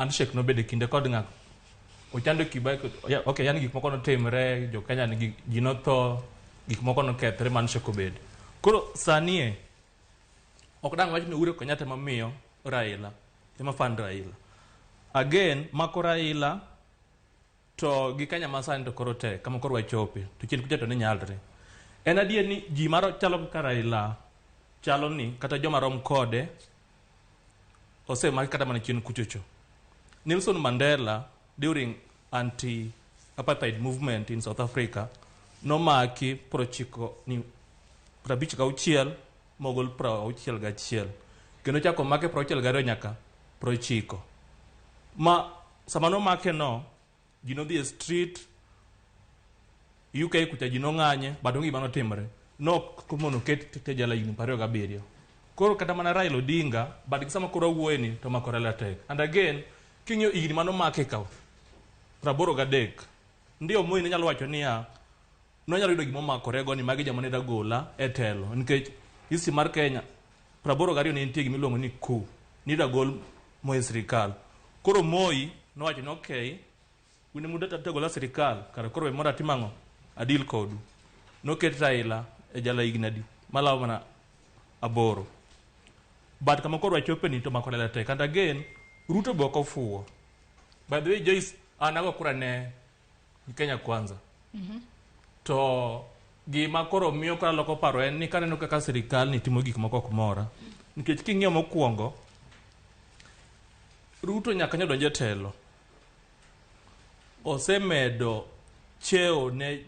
Handshake nobedo e kinde kod ng'a? Ochando Kibaki, okay, yani gik moko notimre, jo Kenya nigi ji notho, gik moko nokethre ma handshake obedo. Koro sani e, ok dang' wach ni Uhuru Kenyatta ema miyo Raila, ema fund Raila. Again, mako Raila to gi Kenya masani to koro tek, kama koro wachope, to chien kucha to ne nyalre. En adier ni ji maro chalo kaka Raila chalo ni kata joma rom kode osemaki kata mana chien kuchocho. Nelson Mandela during anti-apartheid movement in South Africa nomaki prochiko ni 56 mogol 61 kendo chako make 62 nyaka 90 ma sama nomake no ji nodhi e street UK kucha ji nong'anye but onge gima notimre nok mondo oket e jela higni 27. Koro kata mana Raila Odinga but gi sama koro awuoye ni to mako Raila tek. And again king'iyo higni manomake ka 83 ndio Moi ne nyalo wacho niya nonyalo yudo gima omakorego ni magi joma ne dagola e telo nikech history mar Kenya 82 ne nitie gima iluongo ni coup ni dagol Moi e sirikal. Koro Moi nowacho ni okay Un ema udwa gola e sirikal, kara koro we mondo atim ang'o? Adil kodu. Noket Raila e jela higni adi? Malawo mana 8. But kama koro wachope ni to mako Raila tek. And again, Ruto be ok ofuwo. By the way, Joyce, an ago kura ne Kenya Kwanza. To gima koro miyo koro aloko paro en ni kaneno kaka sirikal ni timo gik moko ok mora. Nikech king'iyo mokwongo, Ruto nyaka ne odonj e telo. Osemedo cheo ne